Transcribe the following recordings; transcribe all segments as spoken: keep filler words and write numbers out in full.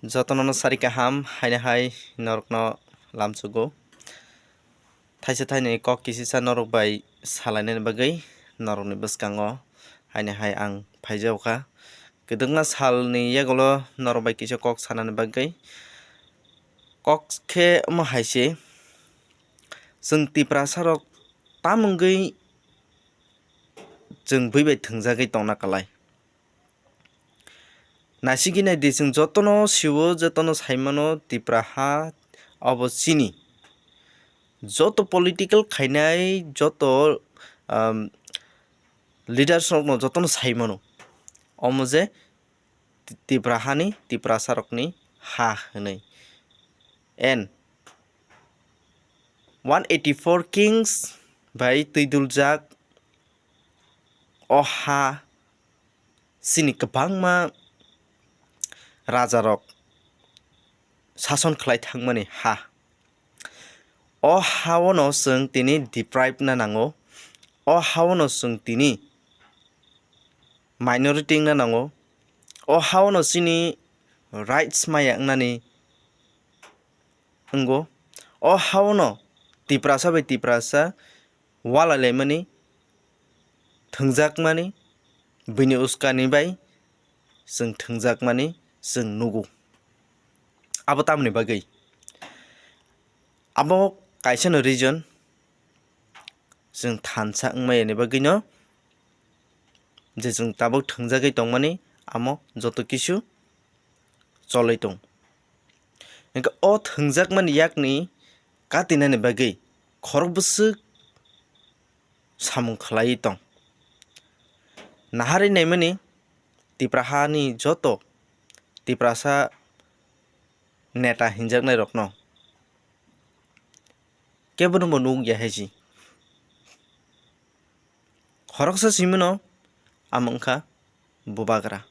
Jotono no sari kaham, haino hai norokno lamsugo. Thaisa thaini kok kisisa norok bai salainani bagwi norokni bwskango haino hai ang phaijago kha. Kwdwkma salni yagulo norok bai kisa kok sanani bagwi. Kok khe omo hai se, chwng Tiprasa rok tamungwi chwng bui bai thwngjagwi tongna kwlai. Naisingwi naidi, chwng jotono sio, jotono saimano, Tipra ha obo chini. Joto political khainai, joto, um, leaders rokno jotono saimano. Omo je Ti-, Tipra hani, Tiprasa rokni ha hwnwi. And one eighty-four kings bai twi duljak o ha chini kwbangma rajarok sason khlai thangmani ha. O ha-o no chwng tini deprive na nango. O ha-o no chwng tini minority wngna nango. O ha-o no chini rights maya wngnani wngo. O ha-o no Tiprasa bai Tiprasa walai laimani, thwngjakmani, buini uskani bai chwng thwngjakmani chwng nugo. Abo tamoni bagwi? Abo kaisano reason, chwng thansa wngmani bagwino je chwng tabuk thwngjagwi tongmani, amo joto kisu cholwi tong. Hwnkhe o thwngjakmani yakni katinani bagwi khorok bwswk samung khlaiwi tong. Naharwi naimani Tipra hani joto Tiprasa neta hinjaknairokno kebono bo nukya hai si. Khoroksa simino amo wngkha bubagra.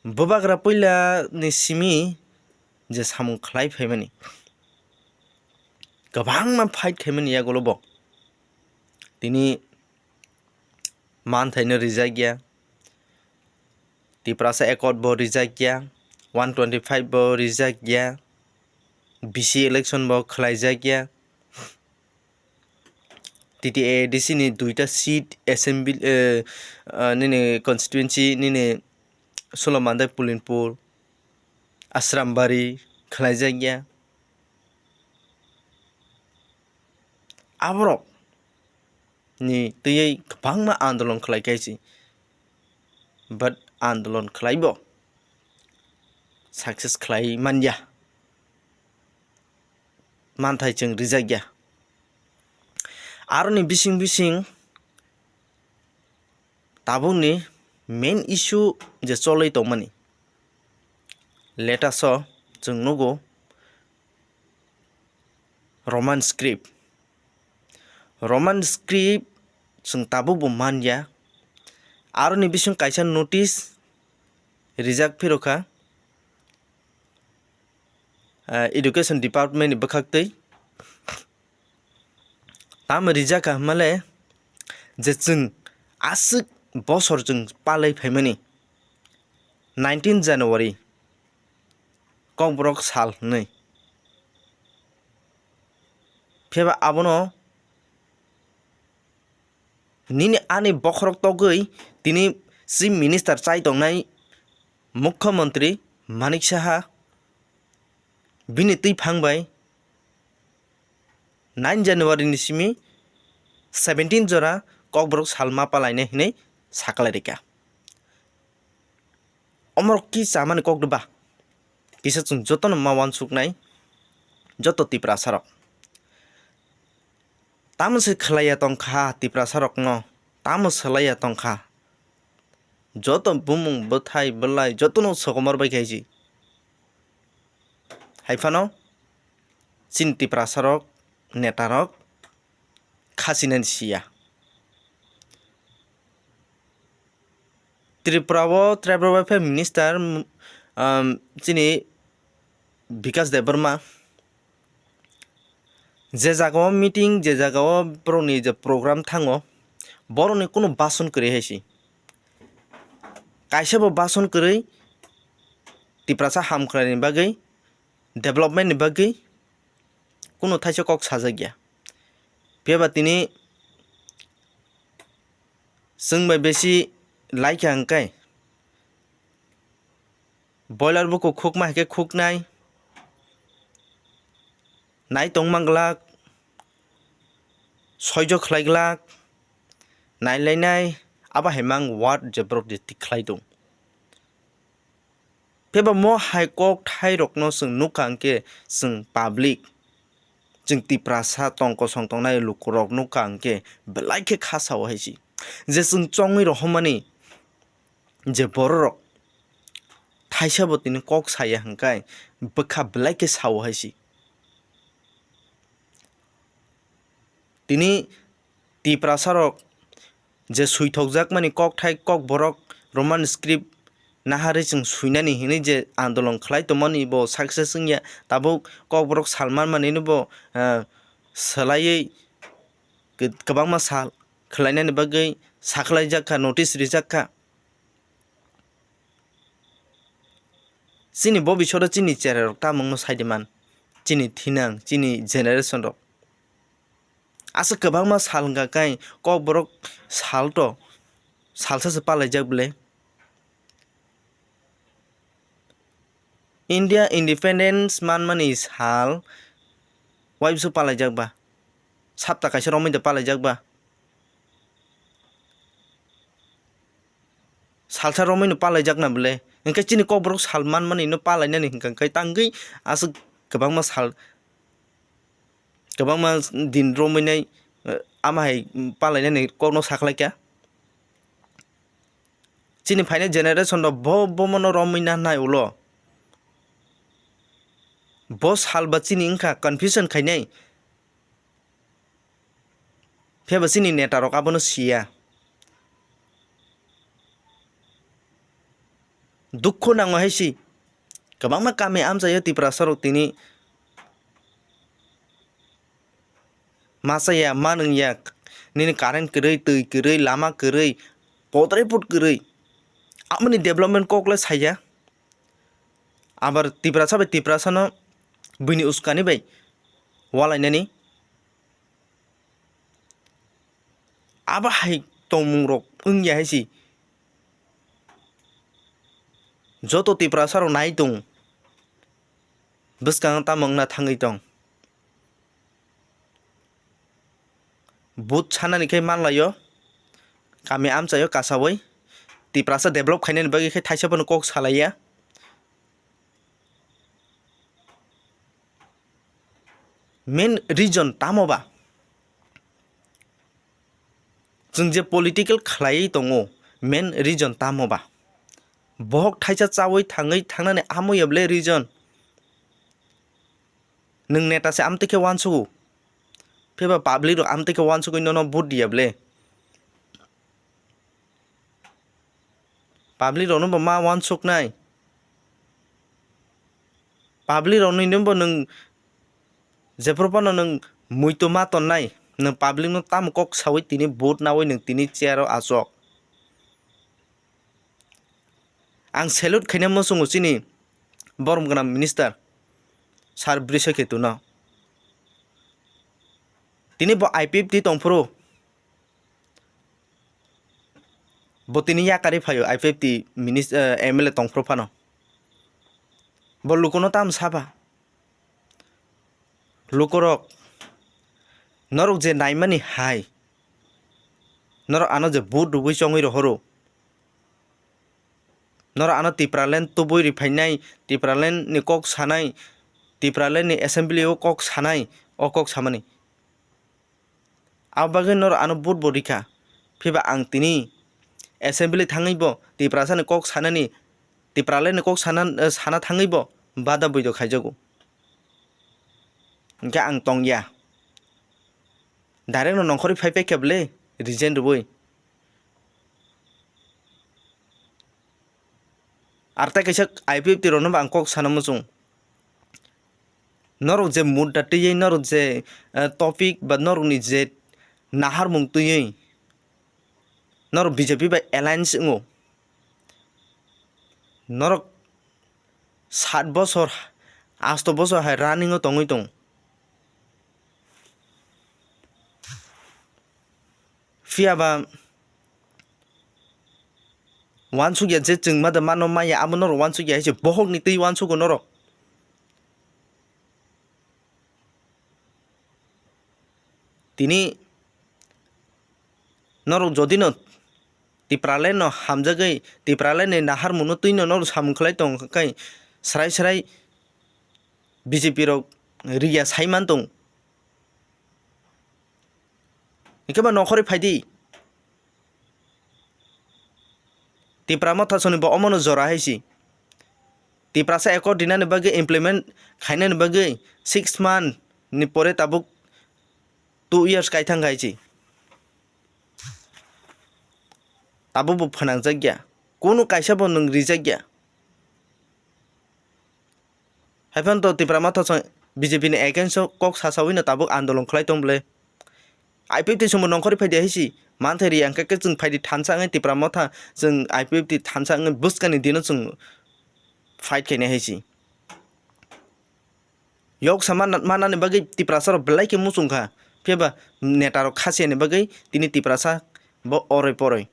Bubagra puila ni simi je samung khlai phaimani, kwbangma fight khaimani yagulo bo. Tini manthaino rijak ya, Tiprasa Accord bo rijak ya, one twenty five bo rijak ya, B C election bo khlaijak ya. T T A A D C ni duita seat assembly, eh, ah, nini constituency, nini Sulomandai Pulinpur, Asrambari khlaijak ya. Aborok ni twiwi kwbangma andolon khlai khaisi, but andolon khlaibo success khlai manya. Manthai chwng rijak ya. Aroni bising bising tabukni main issue je cholwi tongmani, let us o chwng nugo Roman script. Roman script chwng tabukbo manya. Aroni bising kaisa notice rijak phirokha, ah, education department ni bwkhaktwi. Tamo rijak kha hwnmale je chwng aswk bosor chwng palai phaimani nineteen January Kokborok sal hwnwi. Phiya ba abono nini ani bokhorok togwi tini Chief Minister chai tongnai Mukhyamantri Manik Saha bini twi phang bai nine January ni simi seventeen jora Kokborok sal ma palainai hinwi saklai rikha. Omorok ki chamani kok ba? Kisa chwng jotono ma uansuknai, joto Tiprasarok. Tamo se khlaiya tongkha Tiprasarokno, tamo swlaiya tongkha. Joto bumung, bwthai, bwlai, jotono sokomor bai khaisi. Hai phano chini Tiprasarok, netarok khasinani siya. Tripura o Tribal Welfare Minister, um, chini Bikas Debbarma je jaga o meeting, je jaga o borokni je program thango, borokni kunu bason kwrwi hai se. Kaisa bo bason kwrwi Tiprasa hamkraini bagwi, development ni bagwi kunu thaisa kok sajak ya. Phiya ba tini chwng bai besi laikha hwnkhe boiler buku khukma hai khe khuknai, nai tongma glak, soijo khlai glak, nai lainai, abo hai mang word je borok je tik khlai tong. Phiya ba mo hai kok thai rokno chwng nukha hwnkhe chwng public, chwng Tiprasa tong kosong tongnai lukurok nukha hwnkhe belai khe kha sao hai si. Je chwng chongwi rohormani je bororok thaisa bo tini kok saya hwnkhe bwkha belai khe sao hai si. Tini Tiprasarok je suithokjakmani kokthai kokborok Roman script naharwi chwng suinani hinwi je andolon khlai tongmani bo success wngya. Tabuk kokborok sal manmanino bo, ah, swlaiwi kwbangma sal khwlainani bagwi sakhlaijak kha, notice rijak kha. Chini bobiswt o chini cherai rok tamungno sai di man, chini thinang, chini generation rok. Aswk kwbangma sal wngkha kai, kokborok sal to salsa se palaijak bwle. India independence manmani sal waiso palaijak ba? Sapta kaisa romwi da palaijak ba? Salsa romwi no palaijakna bwle. Hwnkhe chini kokborok sal manmani no palainani hwnkha khe tangwi aswk kwbangma sal, kwbangma din romwi nai, eh, ama hai palainani kokno sakhlai kha. Chini phainai generation rok bo, bomono romwi na nai ulo. Bo sal ba chini wngkha confusion khainai. Phiya ba chini neta rok abono siya. Dukhu nango hai si. Kwbangma kami amchaio Tiprasa rok tini ma chaya, ma nungya, nini current kwrwi, twi kwrwi, lama kwrwi, podre pod kwrwi. Amoni development kok le saya. Abar Tiprasa bai Tiprasano buini uskani bai walainani. Abo hai tongmung rok wngya hai si. Joto Tiprasa rok nai tong. Bwskango tamo wngna thangwi tong. Vote sanani khe manlaio. Kami amchaio kasaui. Tiprasa develop khainani bagwi khe thaisa phano kok salaiya. Main reason tamo ba? Chwng je political khlaiwi tongo, main reason tamo ba? Bohok thaisa chaui thangwi thangnani amo ya bwle reason? Nwng neta se amtwi khe uansugo. Phiya ba public rok amtwi khe uansugwi nono vote diya bwle. Public rokno bo ma uansuknai. Public rokni no bo nwng jephuru phano nwng muitu ma tonnai. Nwng public no tamo kok saui tini vote naui nwng tini chair o achok. Ang salute khaina muchungo chini borom gwnang minister sir Brisoi Ketu no. Tini bo I P F T tongphuru. Bo tini yakarwi phaio I P F T minis-, eh, M L A tongphuru phano. Bo lukuno tamo saba? Lukurok, norok je naimani hai, norok ano je vote rwui chongwi rohoro, norok ano Tipraland tubui riphainai, Tipraland ni kok sanai, Tipraland ni assembly o kok sanai, o kok samani. Abo bagwi norok ano vote bo rikha. Phiba ang tini assembly thangwi bo Tiprasa ni kok sanani, Tipraland ni kok sana, sana thangwi bo bada buido khaijago. Hwnkhe ang tongya. Direct no nongkhorwi phai paikha bwle, resign rwui. Ar tei kaisa I P F T rokno bo ang kok sana muchung. Norok je mudda twiwi, norok je, eh, topic ba norokni je naharmung twiwi, norok B J P bai alliance wngo. Norok sat bosor, asto bosor hai running o tongwi tong. Phiya ba uansukya je chwng ma da mano maya, abo norok uansukya hai se, bohokni twi uansugo norok. Tini norok jodi no Tipraland no hamjagwi, Tipraland ni naharmung no twi no norok samung khlai tong kha khe, srai srai B J P rok riya sai man tong. Hingke ba nokhorwi phai di. Tipra Motha soni bo omono jora hai si. Tiprasa accord dinani bagwi, implement khainani bagwi six month ni pore tabuk two years kaithang hai si. Tabuk bo phnangjak ya. Kunu kaisa bo nwng rijak ya. Haiphano to Tipra Motha song B J P ni against o kok sasawi no tabuk andolon khlai tong bwle. I P F T chwngbo nongkhorwi phaidi hai si. Manthai ri ang khe chwng phaidi thansa wngwi Tipra Motha, chwng I P F T thansa wngwi bwskani dino chwng fight khainai hai si. Yok sa man-, manani bagwi Tiprasa rok belai khe muchung kha. Phiya ba neta rok khasiyani bagwi tini Tiprasa bo oroi poroi.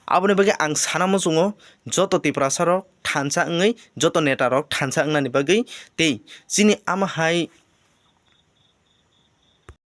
Aboni bagwi ang sana muchungo, joto Tiprasa rok thansa wngwi, joto neta rok thansa wngnani bagwi tei chini ama hai